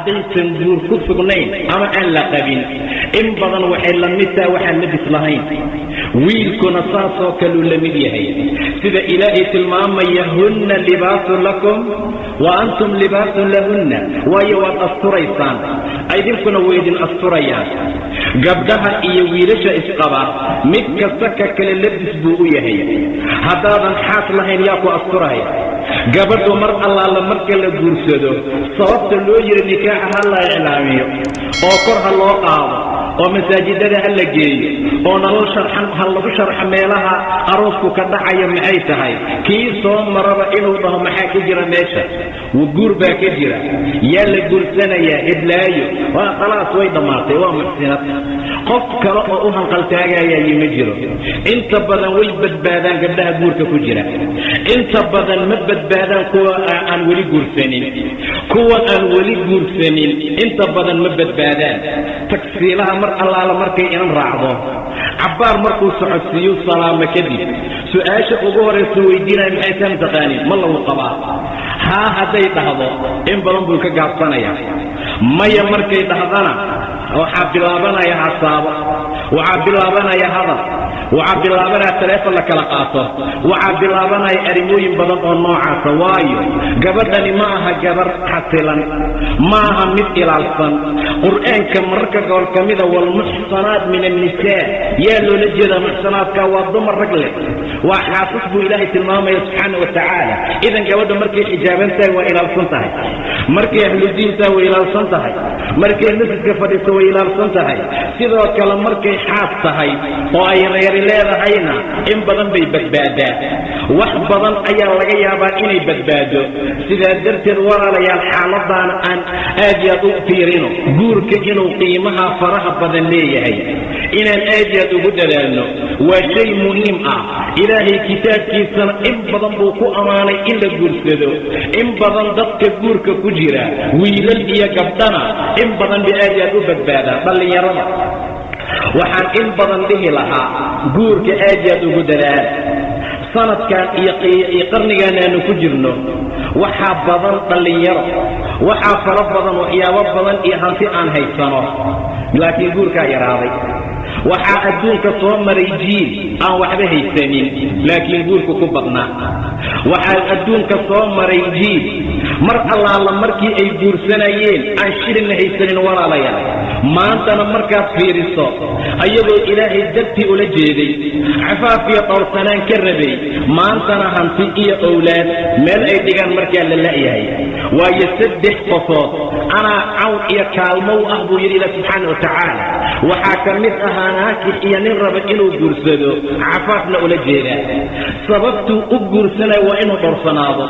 Haddaysan guur ku sugnayn ama aan la qabin, in badan waxay la mid tahay waxaan labis lahayn. Wiilkuna saasoo kaluu la mid yahay, sida Ilaahay tilmaamaya: "هن لباس لكم وأنتم لباس لهن." Waayo, waad asturaysaan, idinkuna way idin asturayaan. Gabdhaha iyo wiilasha isqaba, mid kasta ka kale labis buu u yahay. Haddaadan xaas lahayn, yaa ku asturaya? Gabadhu mar allaala marka la guursado, sababta loo yiri nikaaxa ha la iclaamiyo oo kor ha loo qaado oo masaajidada ha la geeyo oo nolol sharxan ha lagu sharxo meelaha aroosku ka dhacaya, maxay tahay? Kii soo maraba inuu dhaho: "Maxaa ka jira meesha? Guur baa ka jira. Yaa la guursanayaa? Heblaayo." Waa khalaas, way dhammaatay, waa muxsinad. Qof kale oo u hanqaltaagayayi ma jiro. Inta badan way badbaadaan gabdhaha guurka ku jira. Inta badan ma badbaadaan kuwa aan weli guursanin. Kuwa aan weli guursanin inta badan ma badbaadaan. Tagsiilaha mar allaala markay inan raacdo, cabbaar markuu socodsiiyu salaamo kadib, su-aasha ugu horaysa weydiinaya maxay taan taqaanin? Ma lagu qabaa? Haa hadday dhahdo, in badan buu ka gaabsanayaa. Maya markay dhahdana, waxaa bilaabanaya hasaabo, waxaa bilaabanaya hadal, waxaa bilaabanaya taleefon la kala qaato, waxaa bilaabanaya arrimooyin badan oo noocaasa. Waayo, gabadhani ma aha gabar xasilan, ma aha mid ilaalsan. Qur'aanka mararka gobol ka mida: "والمحصنات من النساء." Yaa loola jeedaa muxsanaadka? Waa dumar rag leh, waa xaasas buu Ilaahay tilmaamaya subxaana wa tacaala. Idan gabadha markay xijaaban tahay waa ilaalsan tahay, markay ahludiin tahay way ilaalsan tahay, markay masjidka fadhiiso way ilaalsan tahay. Sidoo kale markay xaas tahay oo ay reeri leedahayna, in badan bay badbaadaa. Wax badan ayaa laga yaabaa inay badbaado. Sidaa darteed, walaalayaal, xaaladaana aan aad iyo aad u fiirino. Guurka inuu qiimaha faraha badan leeyahay inaan aad iyo aad ugu dadaalno waa shay muhiim ah. Ilaahay kitaabkiisana in badan buu ku ammaanay in la guursado. In badan dadka guurka ku jira, wiilal iyo gabdhana, in badan bay aad iyo aad u badbaadaan. Dhallinyarada waxaan in badan dhihi lahaa: guurka aad iyo aad ugu dadaala. Sanadkan iyo qarnigan aanu ku jirno waxaa badan dhallinyaro, waxaa fara badan waxyaabo badan iyo hanti aan haysano, laakiin guurkaa yaraaday. Waxaa adduunka soo maray jiil aan waxba haysanin, laakiin guurku ku badnaa. Waxaa adduunka soo maray jiil mar allaala markii ay guursanayeen aan shilinna haysanin. Walaalayaal, maantana markaad fiiriso, ayagoo Ilaahay dartii ula jeeday, cafaaf iyo dhowrsanaan ka rabay, maantana hanti iyo owlaad meel ay dhigaan markaa la la'yahay. Waayo, saddex qofood anaa cawn iyo kaalmow ah buu yidhi Ilah subxaana wa tacaala. Waxaa ka mid ahaa naakix iyo nin raba inuu guursado, cafaafna ula jeedaa. Sababtuu u guursanayo waa inuu dhowrsanaado,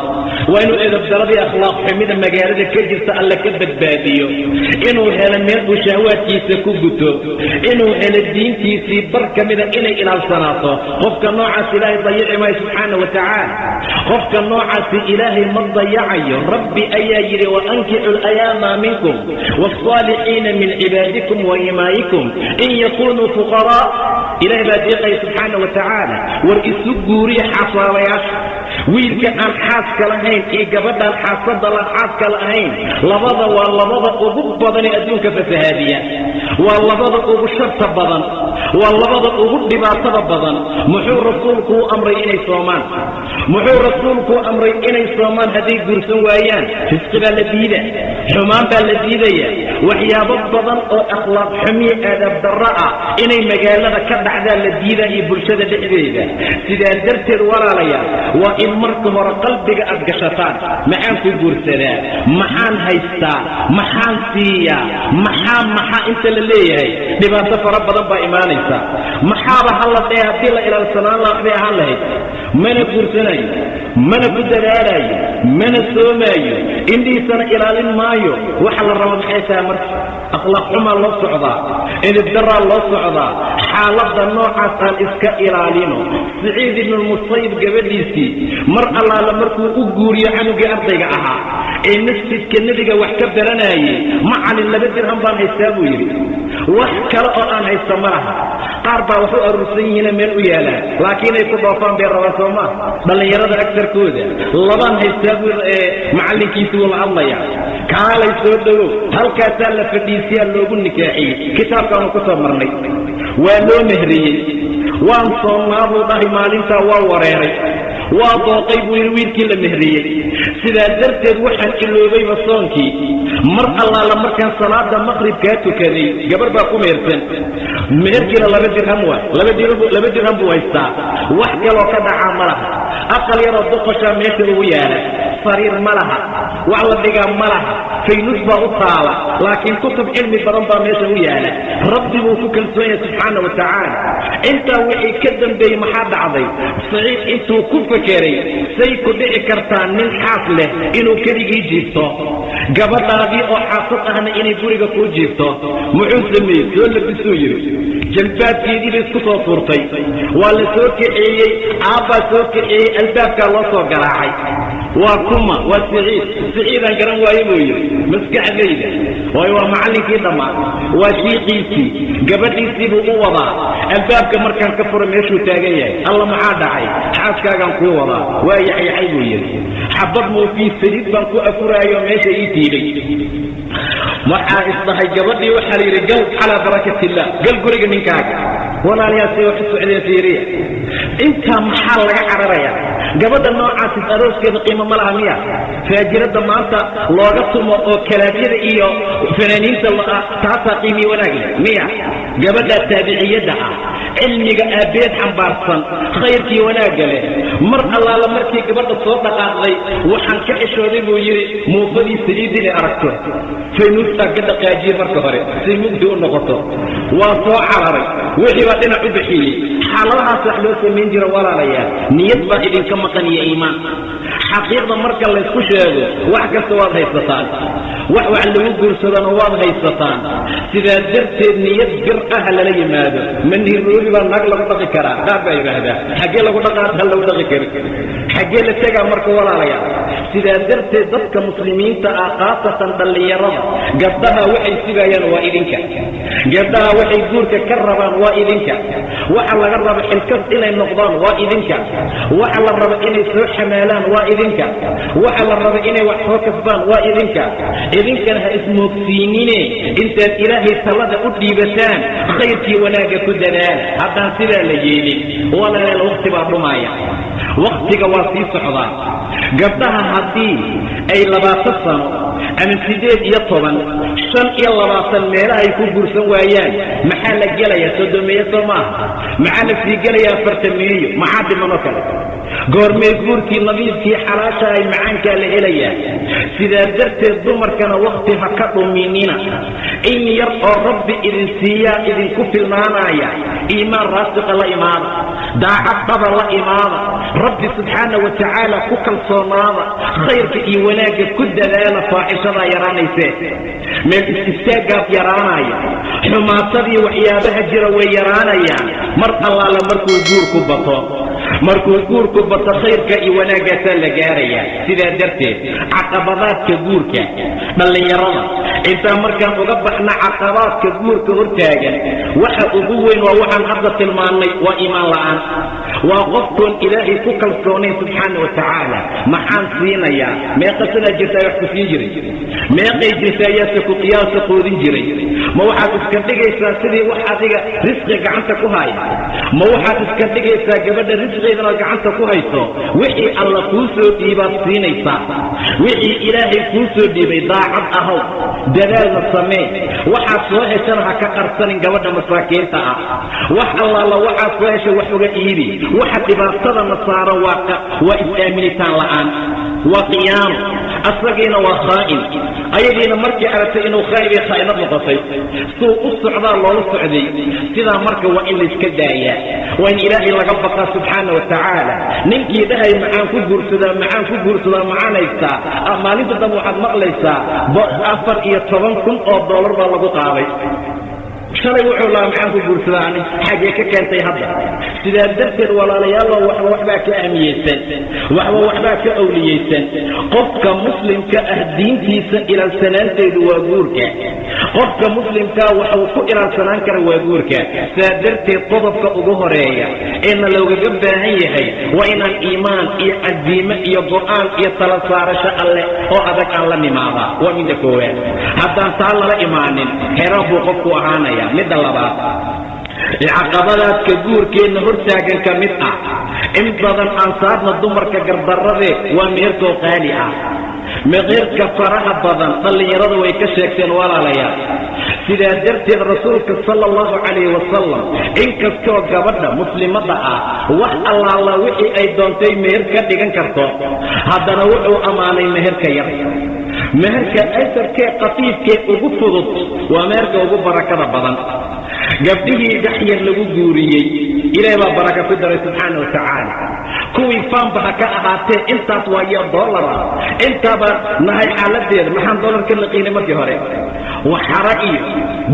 waa inuu edabdaradii, akhlaaq xumida magaalada ka jirta Alle ka badbaadiyo, inuu helo meel uu shahwaadkiisa ku guto, inuu helo diintiisii bar ka mida inay ilaalsanaato. Qofka noocaas Ilaahay dayici maayo subxaana wa tacaala. Qofka noocaasi Ilaahay ma dayacayo. Rabbi ayaa yidhi: "وأنكحوا الأيامى منكم والصالحين من عبادكم وإمائكم إن يكونوا فقراء." Ilahay baa deeqaya subxaana wa tacaala. War isu guuriya xasaabayaasha. Wiilka aan xaaska lahayn iyo gabadhaan xaasada la xaaska lahayn, labada waa labada ugu badan ee adduunka fasahaadiya, waa labada ugu sharta badan, waa labada ugu dhibaatada badan. Muxuu Rasuulku u amray inay soomaan? Muxuu Rasuulku u amray inay soomaan hadday guursan waayaan? Risqi baa la diida, xumaan baa la diidaya, waxyaabo badan oo akhlaaq xumiya, aadaab darro ah inay magaalada ka dhacdaa la diidaa iyo bulshada dhexdeeda. Sidaa darteed, walaalayaal, waa in marka hore qalbiga aad gashataan: maxaan ku guursadaa? Maxaan haystaa? Maxaan siiyaa? Maxaa inta la leeyahay, dhibaato fara badan baa imaanaysa. Maxaaba hala dhee, haddii la ilaalsanaan laha waxbay ahaan lahayd. Mana guursanayo, mana ku dadaalayo, mana soomaayo, indhihiisana ilaalin maayo. Waxa la rabo maxay tahay marka? Akhlaaq xumaa loo socdaa, edibdaraa loo socdaa. Xaaladda noocaas aan iska ilaalino. Saciid ibnulmusayib gabadhiisii mar allaala markuu u guuriyo canugii ardayga ahaa ee masjidka Nebiga wax ka baranayey: "Macalin, 2 dirham baan haystaa," buu yidhi, "wax kale oo aan haysta ma laha." Qaar baa wax u aruursan yihiina meel u yaalaan, laakiinay ku dhoofaan bay rabaan, soo maa? Dhallinyarada agsarkooda labaan haystaa buu, macallinkiisii wuu la hadlaya. Kaalay, soo dhowow. Halkaasaa la fadhiisiyaa, loogu nikaaxiyey. Kitaabkaanu ku soo marnay, waa loo mehriyey. Waan soonnaa, buu dhahay. Maalintaa waa wareeray, waa dooqay, buu yidhi wiilkii la mehriyey. Sidaa darteed waxaan iloobayba soonkii. Mar allaala markaan salaada maqribkaa tukaday, gabar baa ku mehersan. Meherkiina 2 dirham waay, 2 dirham buu haystaa, wax kaloo ka dhacaa ma laha. Aqal yaroo doqoshaa meesha ugu yaala, sariir ma laha, wax la dhigaa ma laha, faynus baa u taala, laakiin kutub cilmi badan baa meesha u yaala. Rabbi buu ku kalsoon yahay subxaana wa tacaala. Intaa wixii ka dambeeyey maxaa dhacday? Saciid intuu ku fekeray, say ku dhici kartaa nin xaas leh inuu keligii jiifto, gabadhaadii oo xaasad ahna inay guriga kuu jiifto? Muxuu sameeyey? Soo labisuu yidhi. Jalbaabkeedii bay isku soo tuurtay. Waa la soo kaxeeyey, aabbaa soo kaxeeyey. Albaabkaa loo soo garaacay. Waa kuma? Waa Siciid. Siciidaan garan waaye, buu yidhi, maskaxdayda. Waayo, waa macallinkii dhammaa, waa shiiqiisii, gabadhiisii buu u wadaa. Albaabka markaan ka fura, meeshuu taagan yahay. Alla, maxaa dhacay? Xaaskaagaan kuu wadaa. Waa yaxyaxay, buu yidhi. Xabad muufii saliid baan ku afuraayo meesha ii tiilay. Waxaa isdhahay gabadhii, waxaa la yidhi, gal calaa barakat illah, gal guriga ninkaaga. Walaalayaa, say wax u socdeen fiiriya. Intaa maxaa laga cararayaa? Gabadha noocaas arooskeeda qiimo ma laha miya? Faajiradda maanta looga tumo oo kalaabyada iyo fanaaniinta, taasaa qiimiye wanaag leh miya? Gabadha taabiciyadda ah, cilmiga aabbeed xambaarsan, khayrkii wanaagga leh. Mar allaala markii gabadha soo dhaqaaqday, waxaan ka xishooday, buu yidhi, muufadii saliid inay aragto. Faynuustaa ka dhaqaajiyey marka hore say mugdi u noqoto. Waa soo cararay, wixii baa dhinac u bixiyey. Xaaladahaas wax loo samayn jira, walaalayaal, niyad baa idinka maqan iyo iimaan. Xaqiiqda marka laysku sheego, wax kasta waad haysataan, wax wax lagu guursadana waad haysataan. Sidaa darteed niyad bir ah lala yimaado. Ma Nairobi baa naag lagu dhaqi karaa? Qaar baa yidhaahdaa, xaggee lagu dhaqaa? Ha lagu dhaqi karin. Xaggee la tegaa marka, walaalayaal? Sidaa darteed dadka muslimiinta ah, khaasatan dhallinyarada, gabdhaha waxay sugayaan waa idinka. Gabdhaha waxay guurka ka rabaan waa idinka. Waxa laga raba xilkas inay noqdaan waa idinka. Waxa la raba inay soo xamaalaan waa idinka. Waxa la raba inay wax soo kasbaan waa idinka. Idinkana ha ismoogsiinine, intaad Ilaahay talada u dhiibataan, khayrkii wanaagga ku dadaala. Haddaan sidaa la yeelin, walaalayaal, wakti baa dhumaya, waktiga waa sii socdaa. Gabdhaha haddii ay 20 sano ama 18, 25 meelahay ku guursan waayaan, maxaa la gelayaa? 30-meeyo soo maaha? Maxaa la sii gelayaa? 40-meeyo. Maxaa dhimanoo kale? Goormee guurkii nadiifkii xalaasha ay macaankaa la helayaa? Sidaa darteed dumarkana wakti ha ka dhuminina. In yar oo Rabbi idin siiyaa idinku filnaanaya. Iimaan raasiqa la imaada, daacad dhaba la imaada, Rabbi subxaana wa tacaala ku kalsoonaada, khayrka iyo wanaagga ku dadaala. Faaxishadaa yaraanaysee, meel is-istaaggaas yaraanaya, xumaatadii waxyaabaha jira way yaraanayaan. Mar allaala markuu guurku bato, markuu guurku bato, khayrka iyo wanaaggaasaa la gaarayaa. Sidaa darteed caqabadaadka guurka dhallinyarada intaa markaan uga baxna, caqabaadka guurka hortaagan waxa ugu weyn waa waxaan hadda tilmaannay, waa iimaan la'aan, waa qofkoon Ilaahay ku kalsoonayn subxaana wa tacaala. Maxaan siinayaa? Meeqa sanaa jirtaa wax ku siin jiray? Meeqay jirta ayaase ku qiyaasa qoodin jiray? Ma waxaad iska dhigaysaa sidii wax adiga risqi gacanta ku haya? Ma waxaad iska dhigaysaa gabadha risqiidana gacanta ku hayso? Wixii Alla kuu soo dhiibaad siinaysaa, wixii Ilaahay kuu soo dhiibay. Daacad ahaw, dadaalna samee. Waxaad soo heshana ha ka qarsanin gabadha masaakiinta ah. Wax allaala waxaad soo hesha wax uga iibi. Waxa dhibaatadana saaran waa is-aaminitaan la'aan, waa khiyaano. Asagiina waa khaa'in, ayadiina markii aragtay inuu khaa'in bay khaa'inad noqotay. Suu u socdaa loola socday. Sidaa marka waa in layska daayaa, waa in Ilaahay laga baqaa subxaana wa tacaala. Ninkii dhahay maxaan ku guursadaa, maxaan ku guursadaa, maxaan haystaa, maalinta dambe waxaad maqlaysaa $14,000 baa lagu qaaday. Shalay wuxuu lahaa maxaan ku guursadaa ani, xaggee ka keentay hadda? Sidaa darteed, walaalayaalo, waxba waxbaa ka ahmiyeysan, waxba waxbaa ka awliyeysan. Qofka muslimka ah diintiisa ilaalsanaanteedu waa guurka. Qofka muslimkaa waxuu ku ilaalsanaan kara waa guurka. Saa darteed qodobka ugu horeeya eena loogaga baahan yahay waa inaan iimaan iyo casiime iyo go'aan iyo tala saarasho alleh oo adag aan la nimaadaa. Waa midda koowaad. Haddaan taa lala imaanin, xero buu qofku ahaanaya. Midda labaad ee caqabadaadka guurkeenna hortaagan ka mid ah, in badan aan saarna dumarka gardarradee, waa meherkoo qaali ah. Meherka faraha badan dhallinyarada way ka sheegteen, walaalayaal. Sidaa darteed rasuulka sala allahu calayhi wasalam, inkastoo gabadha muslimadda ah wax allaala wixii ay doontay meher ka dhigan karto, haddana wuxuu ammaanay meherka yar. Meherka aysarkee, khafiifkee, ugu fudud waa meherka ugu barakada badan. Gabdhihii daxyar lagu guuriyey Ilaah baa baraka ku daray, subxaana wa tacaala. Kuwii faanba ha ka ahaatee, intaas waa iyo dollara intaaba nahay xaaladeeda. Maxaan dollar ka laqiinay markii hore? Waxara iyo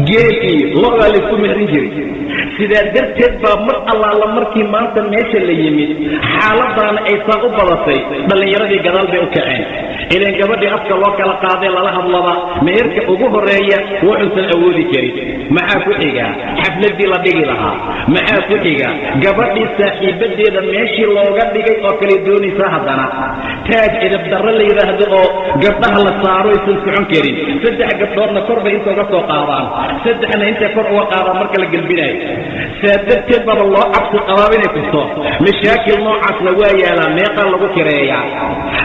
geel iyo lo'daa laysku mehrin jiray. Sidaa darteed baa mar allaala markii maanta meesha la yimid, xaaladaana ay saa u badatay, dhallinyaradii gadaal bay u kaceen. Ilaan gabadhii afka loo kala qaadee lala hadlaba, meherka ugu horeeya wuxuusan awoodi karin. Maxaa ku xiga? Xafladii la dhigi lahaa. Maxaa ku xiga? Gabadhii saaxiibadeeda meeshii looga dhigay oo kale doonaysaa. Haddana taaj idabdarro la yidhaahdo oo gabdhaha la saaro aysan socon karin. Saddex gabdhoodna kor bay inta uga soo qaadaan, saddexna intay kor uga qaadaan marka la gelbinayo. Saa darteed baaba loo cabsi qabaaba inay furto. Mashaakil noocaasna waa yaalaa. Meeqaa lagu kireeyaa?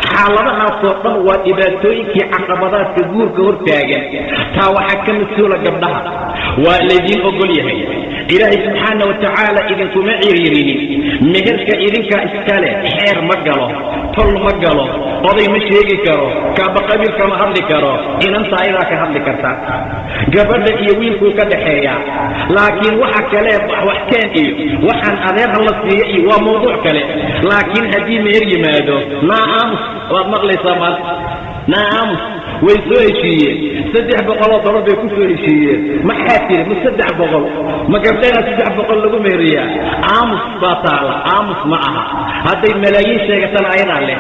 Xaaladahaasoo dhan waa dhibaatooyinkii caqabadaadka guurka hortaagan. Taa waxaa ka mas-uula gabdhaha. Waa laydiin ogol yahay, Ilaahay subxaana wa tacaala idinkuma ciriirinin. Meherka idinkaa iskale. Xeer ma galo, tol ma galo, oday ma sheegi karo, kaaba qabiil kama hadli karo. Inanta ayadaa ka hadli karta, gabadha iyo wiilkuu ka dhaxeeyaa. Laakiin waxa kale, waxkeen iyo waxaan adeerha la siiya iyo waa mawduuc kale. Laakiin haddii meher yimaado, naa aamus waad maqlaysaa maanta. Naa aamus, way soo heshiiyeen, $300 bay ku soo heshiiyeen. Maxaa tiri? Ma 300? Ma gabdhaha 300 lagu meheriyaa? Aamus baa taala. Aamus ma aha. Hadday malaayiin sheegatana ayadaa leh,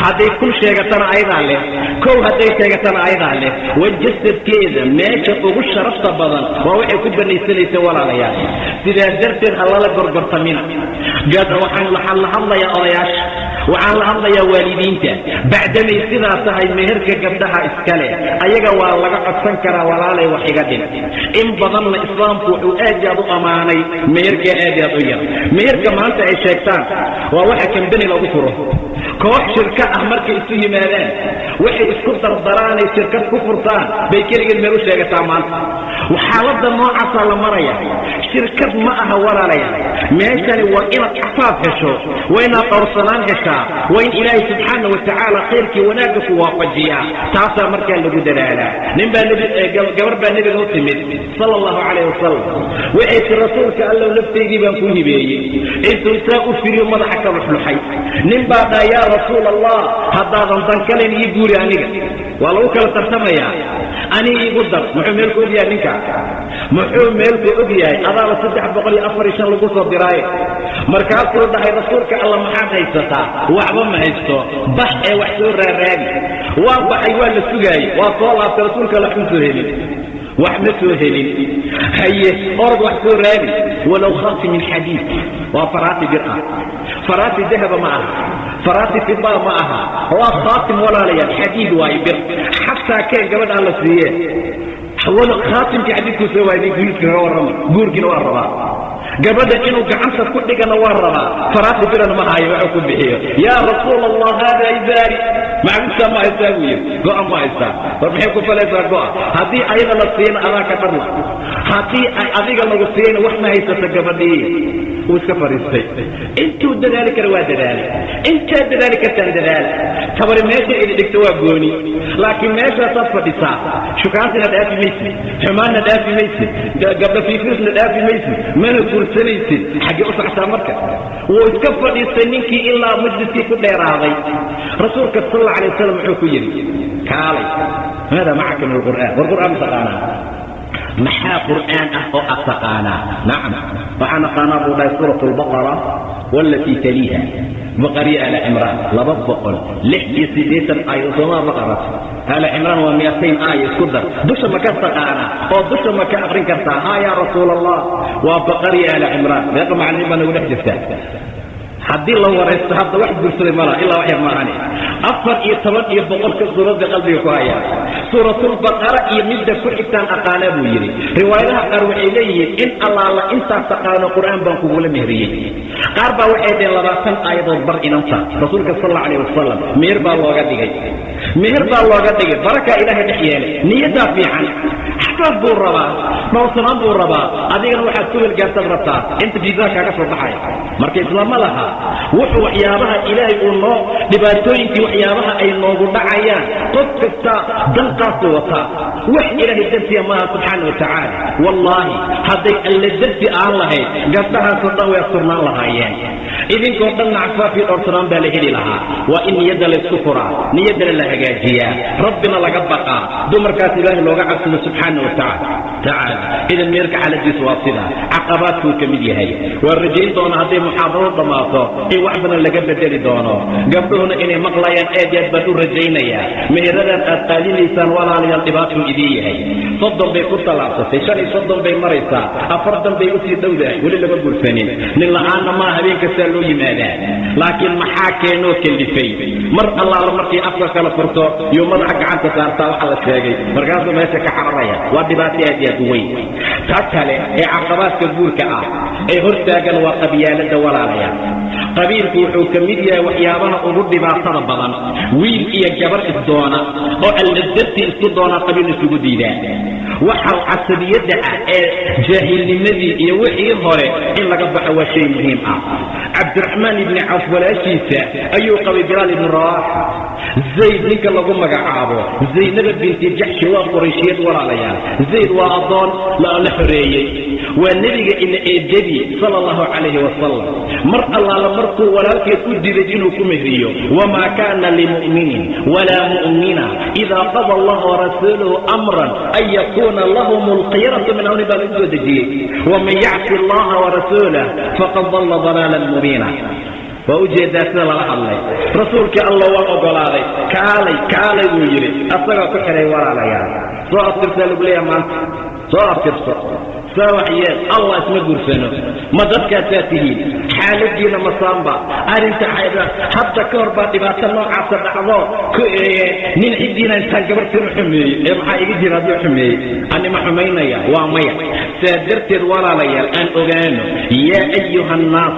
hadday kun sheegatana ayadaa leh, kow hadday sheegatana ayadaa leh. Waa jasadkeeda meesha ugu sharafta badan, waa waxay ku banaysanaysa, walaalayaal. Sidaa darteed ha lala gorgortamina. Waxaan la hadlayaa odayaasha, waxaan la hadlayaa waalidiinta. Bacdamay sidaa tahay, meherka gabdhaha iskale, ayaga waa laga codsan karaa: "Walaalay, wax iga dhin." In badanna islaamku wuxuu aad iyo aad u ammaanay meherka aad iyo aad u yar. Meherka maanta ay sheegtaan waa waxa kambani lagu furo. Koox shirka ah markay isu yimaadaan, waxay isku dardaraanay shirkad ku furtaan bay keligeed meel u sheegataa. Maanta xaaladda noocaasaa la maraya. Shirkad ma aha, walaalayaal. Meeshani waa inaad cafaaf hesho, waa inaad dhowrsanaan heshaa, waa in Ilaahay subxaana wa tacaala khayrkii wanaagga ku waafajiyaa. Taasaa markaa lagu dadaalaa. Nin baa gabar baa nebiga u timid sala allahu calayh wasalam. Waxay ti: "Rasuulka Allow, naftaydii baan ku hibeeyey." Intuu saa u firiyo madaxa ka luxluxay. Nin baa dhaa: "Yaa rasuul Allah, haddaadan dankalayn ii guuri aniga." Waa lagu kala tartamayaa. "Aniga iigu dar." Muxuu meelku og yahay ninka? Muxuu meelku og yahay? Adaaba 304 iyo 5 lagu soo diraaye. Markaasuu dhahay: "Rasuulka Alla, maxaad haysataa?" "Waxba ma haysto." "Bax ee wax soo raaraadi." Waa baxay, waa la sugaayey, waa soo laabtay. "Rasuulka Alla, wax ma soo helin, wax ma soo helin." "Haye, orod wax soo raadi, walow khaatim min xadiid." Waa faraati bir ah, faraati dahaba ma aha, faraati fidaa ma aha, waa khaatim, walaalayaal, xadiid waayo, bir xataa keen gabadha alla siiye. Khaatimkii xadiidkuu soo waayay. Ninka wiilka kaga warrama, guurkiina waa rabaa, gabadha inuu gacanta ku dhigana waa rabaa, faraati birana ma haayo waxuu ku bixiyo. "Yaa rasuul Allah, haada izaari." "Macbuudtaa ma haystaa?" buu yidhi. "Go'a ma haystaa?" War maxay ku falaysaa go'a? Haddii ayada la siiyana adaa ka dharla, haddii ay adiga lagu siiyana wax ma haysato gabadhii. Wuu iska fadhiistay. Intuu dadaali kara waa dadaalay. Intaad dadaali kartaan dadaala. Tabari meesha idi dhigto waa gooni, laakiin meeshaasaad fadhisaa, shukaansina dhaafi maysid, xumaanna dhaafi maysid, gabdha fiifirsna dhaafi maysid, mana guursanaysid. Xaggee u soctaa marka? Wuu iska fadhiistay ninkii ilaa majliskii ku dheeraaday. Rasuulka sal alla alay wasalam wuxuu ku yidhi: "Kaalay, maada macaka min alqur'aan?" War qur'aan ma taqaanaa? Maxaa qur'aan ah oo aad taqaanaa? "Nacam, waxaan aqaanaa," buu dhahay, "suurat albaqara walatii taliiha." Baqariya ala Cimraan, 286 aayado, soomaa? Baqarat. Aala Cimraan waa 200 aaya, isku dar. Dusha ma ka taqaanaa oo dusha ma ka aqrin kartaa? Haa, yaa Rasuul Allah. Waa Baqariya Aala Cimraan. Meeqa macallimiin baa nagu dhex jirta? Haddii la waraysto hadda, wax guursaday malaha ilaa wax yar maahane. 114ka suurad bay qalbiga ku hayaan. Suuratulbaqara iyo midda ku xigtaan aqaanaa buu yidhi. Riwaayadaha qaar waxay leeyihiin, in allaala intaas taqaano Qur'aan baan kugula mehriyey. Qaar baa waxay dhaheen 20 aayadood bar inanta. Rasuulka sal alla alayh wasalam meher baa looga dhigay, meher baa looga dhigay. Barakaa Ilaahay dhex yeelay. Niyaddaa fiican, xasaas buu rabaa, dhowrsanaan buu rabaa. Adigana waxaad ku welgaartaad rabtaa inta fiisaha kaaga soo baxaya. Marka islaama laha wuxuu waxyaabaha Ilaahay uu noo dhibaatooyinkii, waxyaabaha ay noogu dhacayaan, qof kasta danqaasuu wataa. Wax Ilaahay dartiya maaha subxaana wa tacaala. Wallaahi, hadday Alle darti aan lahayd, gabdhahaasoo dhan way asturnaan lahaayeen. Idinkoo dhan nacfaafii dhowrsanaan baa la heli lahaa. Waa in niyadda laysku furaa, niyaddana la hagaajiyaa, Rabbina laga baqaa, dumarkaas Ilaahay looga cabsado subxaana wa tacaala. Idan meerka xaaladiisu waa sidaa, caqabaadkuu ka mid yahay. Waan rajayn doonaa hadday muxaadaradu dhammaato in wax badan laga bedeli doono, gabdhuhuna inay maqlayaan aad iyo aad baan u rajaynayaa. Meheradan aad qaadinaysaan, walaalayaal, dhibaatuu idiin yahay. 30 bay ku tallaabsatay, 35 bay maraysaa, 40 bay usii dhowdahay, weli lama guursanin. Nin la'aanna maa, habeen kastaa loo yimaadaa. Laakiin maxaa keenoo kalifay? Mar allaala markii afka kala furto yuu madaxa gacanta saartaa waxa la sheegay, markaasuu meesha ka cararaya. Waa dhibaato aad iyo aad u weyn. Ta kale ee caqabaadka guurka ah ee hortaagan waa qabyaaladda, walaalayaal. Qabiilku wuxuu ka mid yahay waxyaabaha ugu dhibaatada badan. Wiil iyo gabar isdoona oo Alla dartii isku doonaa qabiil isugu diidaa. Waxa casabiyadda ah ee jaahilnimadii iyo wixii hore in laga baxo waa shay muhiim ah. Cabdiraxmaan ibni Cawf walaashiisa ayuu qabay Bilaal ibni Rawaaxa. Zayd ninka lagu magacaabo, Zaynaba binti Jaxshi waa Qurayshiyad, walaalayaal. Zayd waa addoon la xoreeyey, waa nebiga ina eedadii sala allahu calayhi wasalam. Mar allaala markuu walaalkeed u diiday inuu ku mehriyo, wamaa kaana limu'minin walaa mu'mina idaa qada allahu warasuuluhu amran an yakuuna lahum alkhiyaratu min amri baa lagu soo dejiyey. Waman yacsi allaha warasuulah faqad dalla dalaalan mubiina. Waa ujeedaa sida lala hadlay. Rasuulkii Alla waa ogolaaday. Kaalay, kaalay buu yidhi, asagoo ku xidhay. Walaalayaal, soo abtirsaa lagu leeyaha maanta, soo abtirso, saa wax yeel. Allah, isma guursano. Ma dadkaasaa tihiin? Xaaladiina masaanba arrinta hadda ka hor baa dhibaato noocaasa dhacdo. Nin ciddiina intaan gabartan u xumeeyey ee maxaa iga jira hadduu xumeeyey? Anima xumaynaya? Waa maya. Saa darteed, walaalayaal, aan ogaano: yaa ayuha annaas,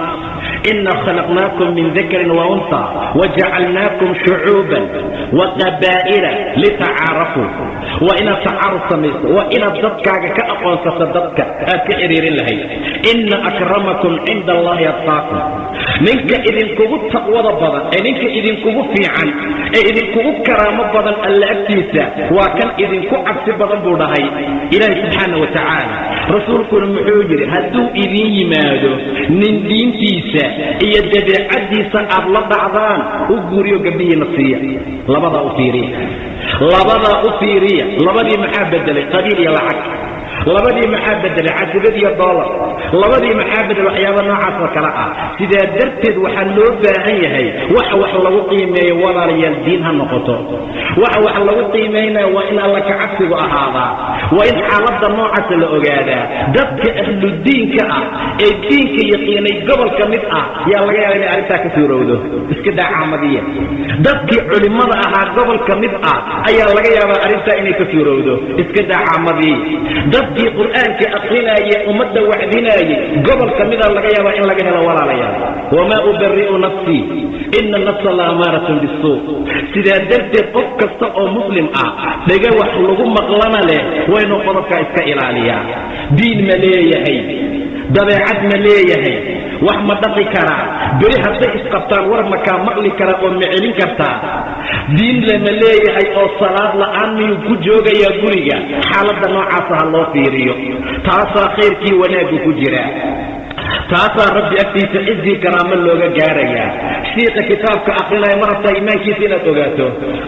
ina khalaqnaakum min dakarin wa unha wajacalnaakum shucuuban wa qabaa'ila litacaarafuu. Waa inaad tacaaruf samayso, waa inaad dadkaaga ka aqoonsato dadka aad ka xiriirin lahayd. Ina akramakum cinda Allahi atqaakum. Ninka idinkugu taqwada badan ee ninka idinkugu fiican ee idinkugu karaamo badan Alla agtiisa waa kan idinku cabsi badan, buu dhahay Ilaahay subxaana wa tacaala. Rasuulkuna muxuu yidhi? Hadduu idin yimaado nin diintiisa iyo dabeecaddiisa aad la dhacdaan, u guuriyo, gabdhihiina siiya. Labadaa u fiiriya, labadaa u fiiriya. Labadii maxaa bedelay? Qabiil iyo lacag. Labadii maxaa bedelay? Casibad iyo doolar. Labadii maxaa bedelay? Waxyaaba noocaas oo kale ah. Sidaa darteed waxaa loo baahan yahay waxa wax lagu qiimeeyo, walaalayaal, diin ha noqoto. Waxa wax lagu qiimaynaya waa in Alla ka cabsigu ahaadaa, waa in xaaladda noocaasa la ogaadaa. Dadka ahludiinka ah ee diinka yaqiinay gobol ka mid ah yaa laga yaaba inay arrintaa ka suurowdo. Iska daa caamadiya. Dadkii culimmada ahaa gobol ka mid ah ayaa laga yaabaa arrintaa inay ka suurowdo. Iska daa caamadii. Dadkii Qur'aanka aqrinaayey, ummadda wacdinaayey, gobol ka mida laga yaabaa in laga helo, walaalayaal. Wamaa ubari'u nafsii, ina nafsa la amaaratun bisuu. Sidaa darteed qof kasta oo muslim ah, dhega wax lagu maqlana leh, waa inuu qodobkaa iska ilaaliyaa. Diin ma leeyahay? Dabeecad ma leeyahay? Wax ma dhaqi karaa? Beri hadday isqabtaan, war ma kaa maqli karaa oo ma celin kartaa? Diin lama leeyahay oo salaad la'aan miyuu ku joogayaa guriga? Xaaladda noocaasa ha loo fiiriyo. Taasaa khayrkii wanaaggu ku jiraa. Taasaa Rabbi agtiisa cizii karaamo looga gaarayaa. Shiiqa kitaabka akrinaya ma rabtaa iimaankiisa inaad ogaato?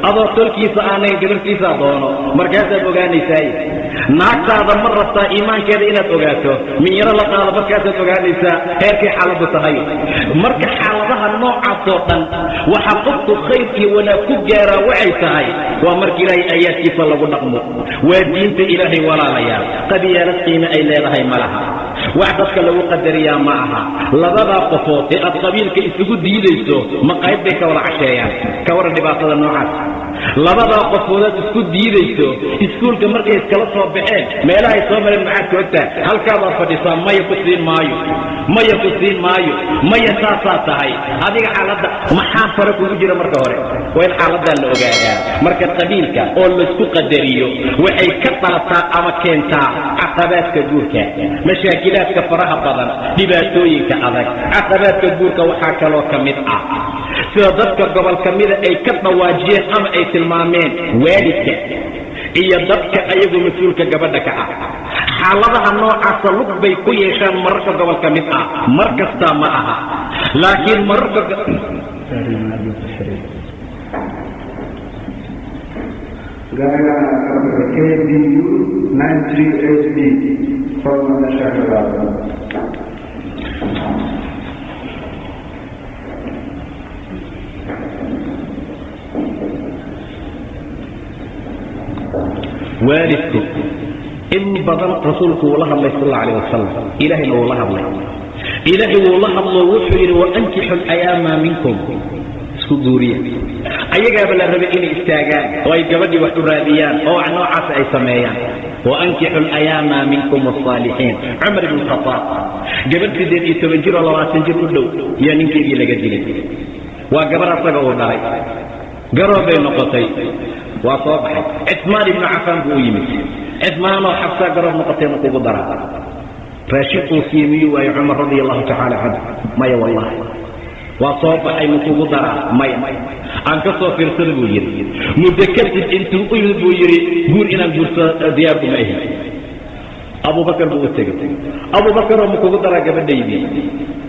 Adoo tolkiisa aanayn gabarhtiisaa doono, markaasaad ogaanaysaaye. Naagtaada ma rabtaa iimaankeeda inaad ogaato? Minyaro la qaado, markaasaad ogaanaysaa heerkay xaaladdu tahay. Marka xaaladaha noocaasoo dhan waxaa qofku khayr iyo wanaag ku gaaraa waxay tahay waa marka Ilaahay aayaadkiisa lagu dhaqmo. Waa diinta Ilaahay, walaalayaal. Qabyaalad qiime ay leedahay ma laha, wax dadka lagu qadariyaa ma aha. Labadaa qofood ee aad qabiilka isugu diidayso, maqaayad bay ka wada casheeyaan. Ka waran dhibaatada noocaas? Labadaa qofoodaad isku diidayso, iskuulka markay iskala soo baxeen, meelahay soo mareen maxaad ka ogtahay? Halkaabaad fadhisaa, maya ku siin maayo, maya ku siin maayo, maya saasaa tahay adiga. Xaaladda maxaa fara kugu jira? Marka hore waa in xaaladdaa la ogaadaa. Marka qabiilka oo laysku qadariyo waxay ka dhalataa ama keentaa caqabaadka guurka, mashaakilaadka faraha badan, dhibaatooyinka adag. Caqabaadka guurka waxaa kaloo ka mid ah, sida dadka gobol ka mida ay ka dhawaajiyeen ama ay tilmaameen, waalidka iyo dadka ayagu mas-uulka gabadha ka ah. Xaaladaha noocaasa lug bay ku yeeshaan mararka gobol ka mid ah, mar kastaa ma aha, laakiin mararka Gaarigan KBU 938 B, fadlan meesha ka qaado. Waalidku in badan Rasuulku wuu la hadlay sal alla alayh wasalam, Ilaahayna wuu la hadlay. Ilaahay wuu la hadlo, wuxuu yidhi: "Waankixu alayaama minkum", isku guuriya. Ayagaaba la rabay inay istaagaan oo ay gabadhii wax u raadiyaan oo wax noocaas ay sameeyaan. "Waankixu alayaama minkum wasaalixiin". Cumar ibn Khataab gabadh 18 jir oo 20 jir u dhow yaa ninkeedii laga dilay. Waa gabarh asaga uu dhalay, garoob bay noqotay. Waa soo baxay, Cifmaan ibnu Cafaan buu u yimid. "Cifmaanoo, Xabsaa garoob noqotay, ma kugu daraa?" Raashin uu siiye miyuu waayo Cumar radia allahu tacaala canhu? Maya, wallahi. Waa soo baxay, "Ma kugu daraa?" "Maya, aan ka soo fiirsada," buu yidhi. Muddo kadib intuu u yimid buu yidhi: "Guur inaan guursado diyaar uma ahi." Abubakar buu u tegey. "Abubakaroo, ma kugu daraa gabadhaydii?"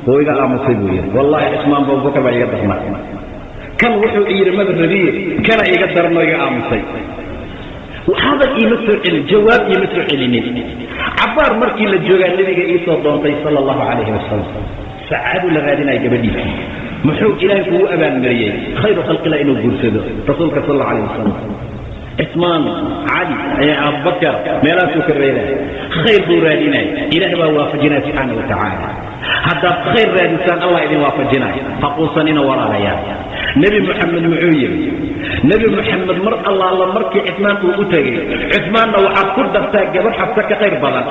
"Wuu iga aamusay," buu yidhi. "Wallahi Cismaan ba Abubakar baa iga darnaa. Kan wuxuu yidhi maba rabiye, kana iga darno, iga aamusay, hadal iima soo celin, jawaab iima soo celinin." Cabbaar markii la joogaa Nebiga iisoo doontay sala allahu calayhi wasalam. Sacaaduu la raadinaya gabadhiisii. Muxuu Ilaahay kugu abaalmariyey? Khayru khalqillah inuu guursado, Rasuulka sal allahu alayh wasalam. Cismaan, Cali, Abubakar meelahaasuu ka reelaya. Khayr buu raadinaya, Ilaah baa waafajinaya subxaana wa tacaala. Haddaad khayr raadisaan, Allah idin waafajinaya. Ha quusanina, walaalayaal. Nebi Moxamed muxuu yidhi? Nebi Moxamed mar allaala markii Cismaan uu u tegey: "Cismaanna waxaad ku dartaa gabarh Xabse ka khayr badan."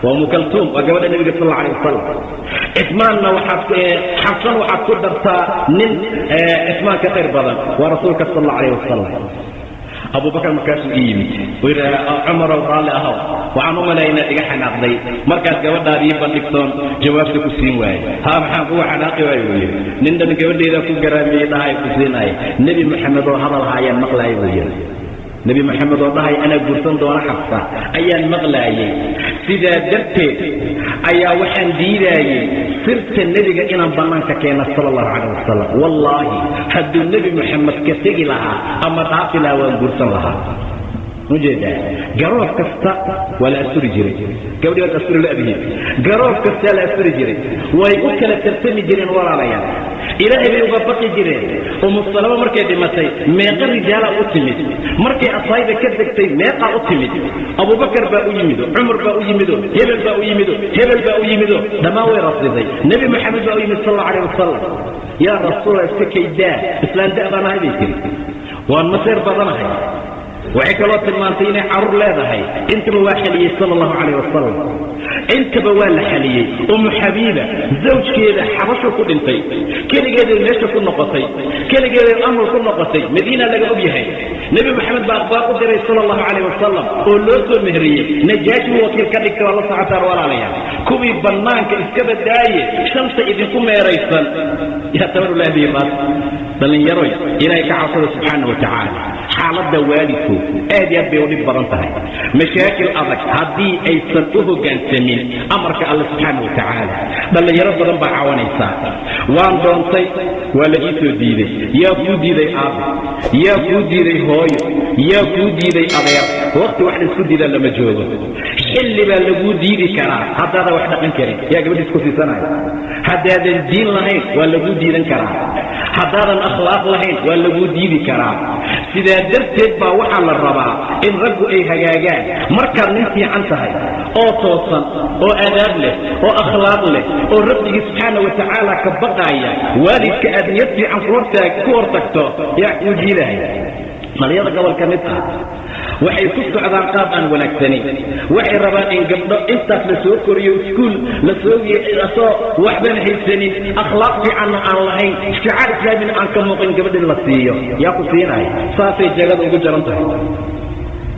Waa Umu Kaltuum, waa gabadha Nebiga sal alla alayh wasalam. Cismaanna waxaad, Xabsana waxaad ku dartaa nin Cismaan ka khayr badan, waa Rasuulka sal alla alayh wasalam. Abubakar markaasuu ii yimid, uu yidhi: "Cumarow, raalli ahow, waxaan u malaya inaad iga xanaaqday markaad gabadhaada ii bandhigtoon jawaabta ku siin waayey." "Haa, maxaan kuga xanaaqi waayo?" buu yidhi. "Nin dhan gabadheeda ku garaamiyey dhahay ku siinaya. Nebi Moxamed oo hadal haayaan maqlaaya," buu yidhi. "Nebi Moxamed oo dhahay anaa guursan doona Xabsa ayaan maqlaayay. Sidaa darteed ayaa waxaan diidaayey sirta Nebiga inaan bannaanka keena sala allahu calayh wasalam. Wallaahi, hadduu Nebi Moxamed ka tegi lahaa ama dhaafi lahaa, waan guursan lahaa." Ujeedaa, garoob kasta waa la asturi jiray. Gabadhi waad asturi la'dihiin. Garoob kastaa la asturi jiray, way u kala tartami jireen, walaalayaal. Ilaahay bay uga baqi jireen. Umu Salama markay dhimatay, meeqa rijaala u timid? Markay asaayda ka degtay, meeqaa u timid? Abubakar baa u yimido, Cumar baa u yimido, hebel baa u yimido, hebel baa u yimido, dhammaan way rafdiday. Nebi Moxamed baa u yimid sal alla alayh wasalam. "Yaa Rasuula, iska kaydaa, islaan da' baan ahay," bay tiri, "waan maseer badanahay." Waxay kaloo tilmaantay inay carruur leedahay. Intaba waa xaliyey sala allahu calayh wasalam, intaba waa la xaliyey. Umu Xabiiba zawjkeeda xabashu ku dhintay, keligeeday meesha ku noqotay, keligeeday amr ku noqotay. Madiina laga og yahay. Nebi Maxamed baa akhbaar u diray sala allahu calayh wasalam oo loo soo mehriyey. Najaashi buu wakiil ka dhigtay. Waa la socotaan, walaalayaal. Kuwii bannaanka iska badaaye, shanta idinku meeraysan yaa tabarulaahdiyi maanta. Dhallinyaroy, Ilaahay ka cabsada subxaana wa tacaala. Xaaladda waalidku aad iyo aad bay u dhib badan tahay, mashaakil adag haddii aysan u hoggaansamin amarka Alle subxaana wa tacaala. Dhallinyaro badan baa cawanaysaa: "Waan doontay, waa la ii soo diiday." Yaa kuu diiday, aabe? Yaa kuu diiday, hooyo? Yaa kuu diiday, adeer? Waqti wax la isku diidaa lama joogo. Xilli baa laguu diidi karaa haddaadan wax dhaqan karin. Yaa gabadhiis ku siisanaya? Haddaadan diin lahayn waa laguu diidan karaa, haddaadan akhlaaq lahayn waa laguu diidi karaa. Sidaa darteed baa waxaa la rabaa in raggu ay hagaagaan. Markaad nin fiican tahay oo toosan oo aadaab leh oo akhlaaq leh oo Rabbigii subxaana wa tacaala ka baqaaya, waalidka aad niyad fiican ku hortagto, yaa kuu diidahay? Dhalinyada gobolka mid ah waxay ku socdaan qaab aan wanaagsanayn. Waxay rabaan in gabdho intaas la soo koriyo, iskuul la soo asoo waxbana haysanin, akhlaaq fiicanna aan lahayn, shicaar islaamina aan ka muuqin, gabadh in la siiyo. Yaa ku siinaya? Saasay jeegada ugu jaran tahay,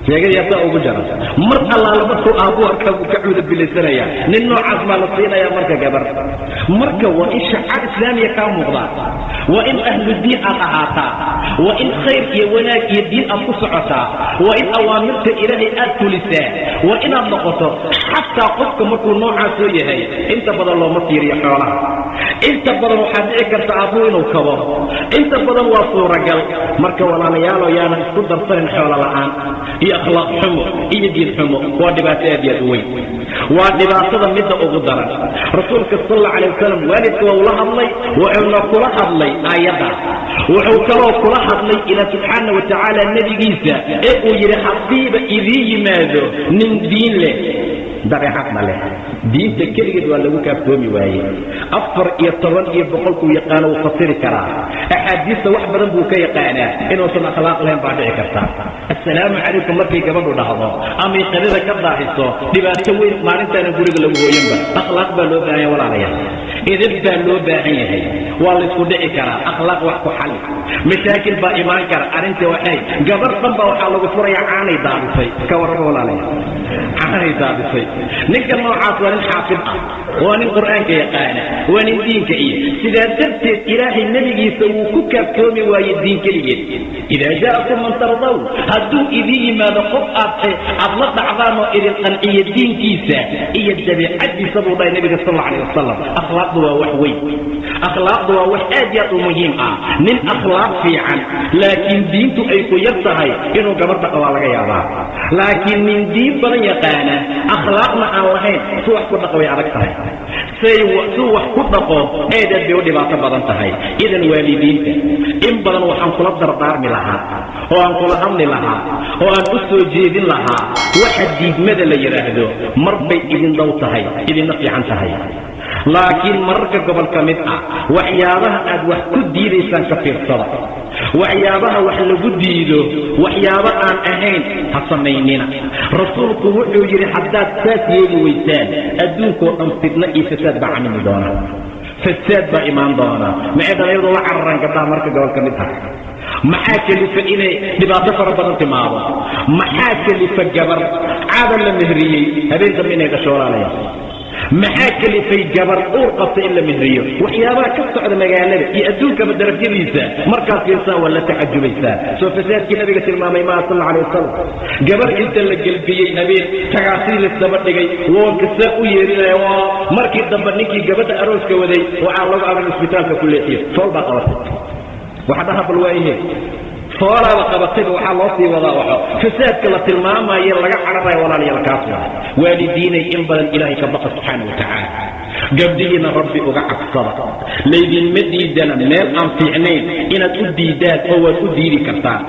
jeegada saa ugu jaran. Mar allaala markuu aabbu arkaa buu ka cuuda bilaysanaya. Nin noocaas maa la siinaya marka gabar? Marka waa in shacaar islaamiya kaa muuqdaa, waa in ahludiin aad ahaataa, waa in khayr iyo wanaag iyo diin aad ku socotaa, waa in awaamirta Ilaahay aad fulisaa, waa inaad noqoto. Xataa qofka markuu noocaasoo yahay, inta badan looma fiiriyo xoolaha. Inta badan waxaa dhici karta aabbuhu inuu kabo, inta badan waa suuragal. Marka walaalayaalo, yaanan isku darsanin xoolo la'aan iyo akhlaaq xumo iyo diin xumo. Waa dhibaato aad iyo aad u weyn, waa dhibaatada midda ugu daran. Rasuulka sal alla alay wasalam waalidka waa ula hadlay, wuxuuna kula hadlay aayadda. Wuxuu kaloo kula hadlay ilaa subxaana wa tacaala nebigiisa ee uu yidhi: "Haddiiba idii yimaado nin diin leh, dabeecadna leh." Diinta keligeed waa lagu kaaftoomi waaye. 114kuu yaqaano, wuu fasiri karaa, axaadiista wax badan buu ka yaqaanaa, inuusan akhlaaq lahayn baa dhici karta. "Assalaamu calaykum" markay gabadhu dhahdo amay qadada ka daahiso, dhibaato weyn maalintaana guriga lagu hooyanba. Akhlaaq baa loo baahan yahay, walaalayaal, edeb baa loo baahan yahay. Waa laysku dhici karaa, akhlaaq wax ku xalli. Mashaakil baa imaan kara. Arrinta waxay gabar dhan baa waxaa lagu furayaa caanay daadisay. Ka warrama, walaalayaal, caanay daadisay. Ninka noocaas waa nin xaafid ah, waa nin Qur'aanka yaqaana, waa nin diinka iyo. Sidaa darteed Ilaahay nebigiisa wuu ku kaaftoomi waaye diin keligeed. "Idaa jaa'akum man tardawn", hadduu idin yimaado qof aad la dhacdaan oo idin qanciyo diinkiisa iyo dabeecaddiisa, buu dhahay nebiga sal alla alayh wasalam. Akhlaaqdu waa wax weyn, akhlaaqdu waa wax aad iyo aad u muhiim ah. Nin akhlaaq fiican laakiin diintu ay ku yar tahay inuu gabar dhaqa waa laga yaabaa, laakiin nin diin badan yaqaana, akhlaaqna aan lahayn, si wax ku dhaqa way adag tahay. Say suu wax ku dhaqo aad aad bay u dhibaato badan tahay. Idan waalidiinta in badan waxaan kula dardaarmi lahaa oo aan kula hadli lahaa oo aan u soo jeedin lahaa, waxa diidmada la yidhaahdo mar bay idin dhow tahay, idinna fiican tahay, laakiin mararka gobol ka mid ah waxyaabaha aad wax ku diidaysaan ka fiirsada. Waxyaabaha wax lagu diido waxyaabo aan ahayn ha samaynina. Rasuulku wuxuu yidhi: "Haddaad saas yeeli weysaan, adduunkoo dhan fitno iyo fasaad baa camimi doona, fasaad baa imaan doona." Maxay dhalinyaradu la cararaan gabdhaha marka gobol ka mid ah? Maxaa kelifa inay dhibaato fara badan timaado? Maxaa kelifa gabar caada la mehriyey habeen dambe inay dhasho, walaalayaal? Maxaa kelifay gabar uur qabta in la mehriyo? Waxyaabaha ka socda magaalada iyo adduunkaba darafyadiisa markaad fiirsaa, waa la tacajubaysaa. Soo fasaadkii nabiga tilmaamay maa sal alla alay wasalam? Gabar inta la gelbiyey, habeen tagaasii laisdaba dhigay, woonka saa u yeerinaya, waa markii dambe ninkii gabadha arooska waday waxaa lagu amray isbitaalka ku leexiyo. Fool baa qabatay, waxa dhaha bal waayahe, foolaaba qabatayba, waxaa loo sii wadaa waxo. Fasaadka la tilmaamayo laga cararayo, walaalayaal, kaas waa. Waalidiinay, in badan Ilaahay ka baqa subxaana wa tacaala, gabdhihiina Rabbi uga cabsada. Laydinma diidana meel aan fiicnayn inaad u diidaan, oo waad u diidi kartaan,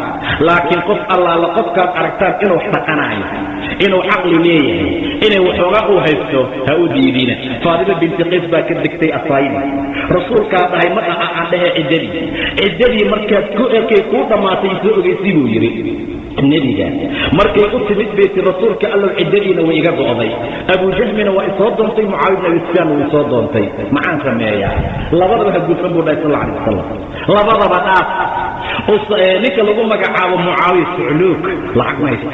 laakiin qof allaala qofkaad aragtaan inuu wax dhaqanaayo, inuu caqli leeyahay, inay waxoogaa uu haysto, ha u diidina. Faadima binti Qays baa ka degtay asaayidi. Rasuulkaa dhahay: "Ma dhaca aan dhahe ciddadii, ciddadii markaad ku ekay kuu dhammaatay soo ogeysii," buu yidhi nebiga. Markay u timid bay ti: "Rasuulka Allow, ciddadiina way iga go'day, Abujahmina waa isoo doontay, Mucaawiya bn Abi Sufyaan wuu isoo doontay, maxaan sameeyaa?" "Labadaba ha guursan," buu dhahay sal alla alay wasalam. "Labadaba dhaaf." Ninka lagu magacaabo Mucaawiya sucluug, lacag ma haysto,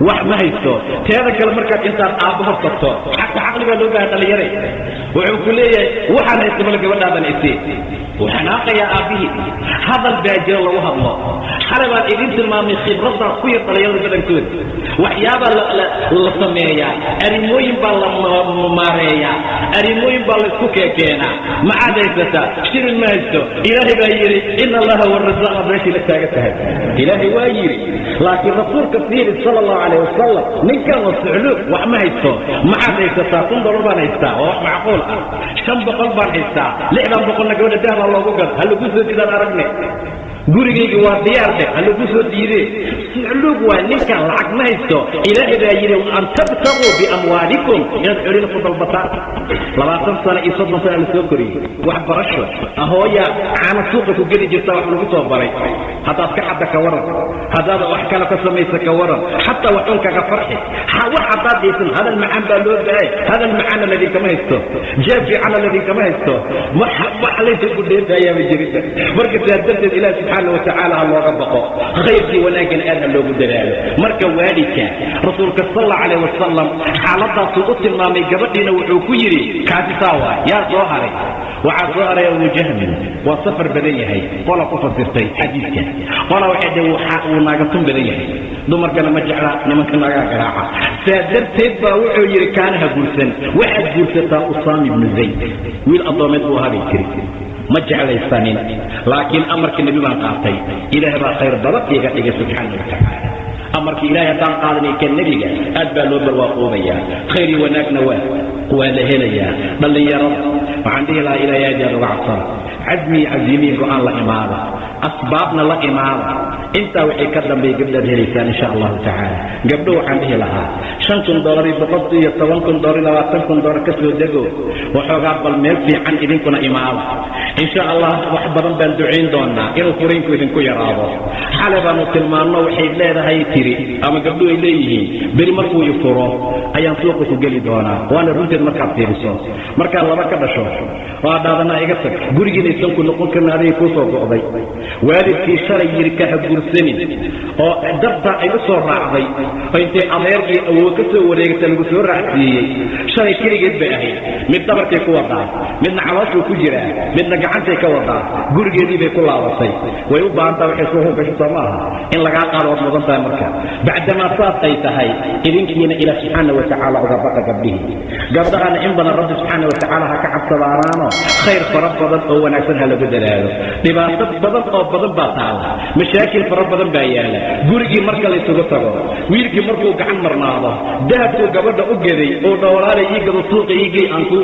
wax ma haysto. Teeda kale, markaad intaad aabbo hor tagto, xataa caqli baa loo bahan. Dhallinyaray, wuxuu ku leeyahay waxaan haysta male, gabadhaadan isii. Wuu xanaaqayaa aabbihii. Hadal baa jira lagu hadlo. Xalay baan idin tilmaamay khibraddaas ku yar dhallinyarada badankooda. Waxyaabaa la sameeyaa, arrimooyin baa la maareeyaa, arrimooyin baa laysku keekeenaa. Maxaad haysataa? Shilin ma haysto. Ilaahay baa yidhi ina Allaha warasaaq. Aad meeshii la taagan tahay, Ilaahay waa yidhi, laakiin rasuulka fiiri sala Allahu calayh wasalam. Ninkan waa sucluug, wax ma haysto. Maxaad haysataa? $1000 baan haystaa, waa wax macquul ah. 500 baan haystaa, 600-na gabadha dahbaa loogu gad. Ha lagu soo diidaan aragne, gurigayga waa diyaar dheh, ha lagu soo diidee. Sucluug waa ninkan, lacag ma haysto. Ilaahay baa yidhi an tabtaguu biamwaalikum, inaad xolina ku dalbataan. 20 sano iyo 30 sana la soo koriyey, waxbarasho, ahooya caana suuqa ku geli jirta, wax lagu soo baray. Haddaad ka xadda ka waran, haddaad wax kale ka samaysa ka waran, xataa wax un kaga farxi. Wax haddaad haysan, hadal macaan baa loo bahay. Hadal macaanna ladinkama haysto, jeeb fiicanna ladinkama haysto, wax laysa ku dheefayaaba jirin. Marka sidaa darteed Ilaah subxaana watacaala ha looga baqo, khayrkii wanaaggana aad ha loogu dadaalo. Marka waalidka, rasuulka sal Allahu calayh wasalam xaaladaasuu u tilmaamay. Gabadhiina wuxuu ku yidhi kaasi saa waay. Yaa soo haray? Waxaa soo haray Abu Jahmin. Waa safar badan yahay, qola ku fasirtay xadiidka. Qola waxay dheh wuu naagatun badan yahay, dumarkana ma jecla, nimanka nagaa garaaca. Saa darteed baa wuxuu yidhi kaanaha guursan, waxaad guursataa Usaami ibnu Zayd. Wiil addoomeed buu ahaa bay tiri. Ma jeclaysanin, laakiin amarka nebi baan qaatay. Ilaah baa khayr badan iiga dhigay subxaana wa tacaala. Amarka Ilahay haddaan qaadanay ka nebiga, aad baa loo barwaaqoobayaa, khayr iyo wanaagna waa la helayaa. Dhallinyarada waxaan dhihi lahaa, Ilahay aad aad uga cabsada, casmi iyo casiimiyi go'aan la imaada, asbaabna la imaada. Intaa wixii ka dambeeya gabdhaad helaysaan insha Allahu tacaala. Gabdho waxaan dhihi lahaa, $5000 iyo $110,000 iyo $20,000 ka soo dego, waxoogaa bal meel fiican idinkuna imaada. Insha Allah wax badan baan ducayn doonaa inuu furiinku idinku yaraado. Xalay baanu tilmaanno, waxay leedahay tiri ama gabdhuhu ay leeyihiin, beri markuu i furo ayaan suuqa ku geli doonaa. Waana runteed. Markaad fiiriso, markaad laba ka dhasho oo aad dhaadanaa iga tag, gurigiinaysan ku noqon karin, adiga kuu soo go'day. Waalidkii shalay yidhi kaha guursanin oo dartaa ay u soo raacday, oo intay adeer iyo awood ka soo wareegata lagu soo raacsiiyey, shalay keligeed bay ahayd. Mid dhabarkay ku wadaa, midna calooshuu ku jiraa, midna gacantay ka wadaa. Gurigeedii bay ku laabatay. Way u baahantaa waxay soo gasho, soo maaha? In lagaa qaado waad mudan tahay. Marka bacdamaa saas ay tahay, idinkiina Ilaah subxaana wa tacaala uga baqa. Gabdhihii, gabdhahana in badan Rabbi subxaana wa tacaala ha ka cabsadaanaano, khayr fara badan oo wanaagsan ha lagu dadaalo. Dhibaato badan oo badan baa taala, mashaakil fara badan baa yaala. Gurigii marka laysugu tago, wiilkii markuu gacan marnaado, dahabkuu gabadha u geday oo dhowlaalay ii gado, suuqa ii gey aan ku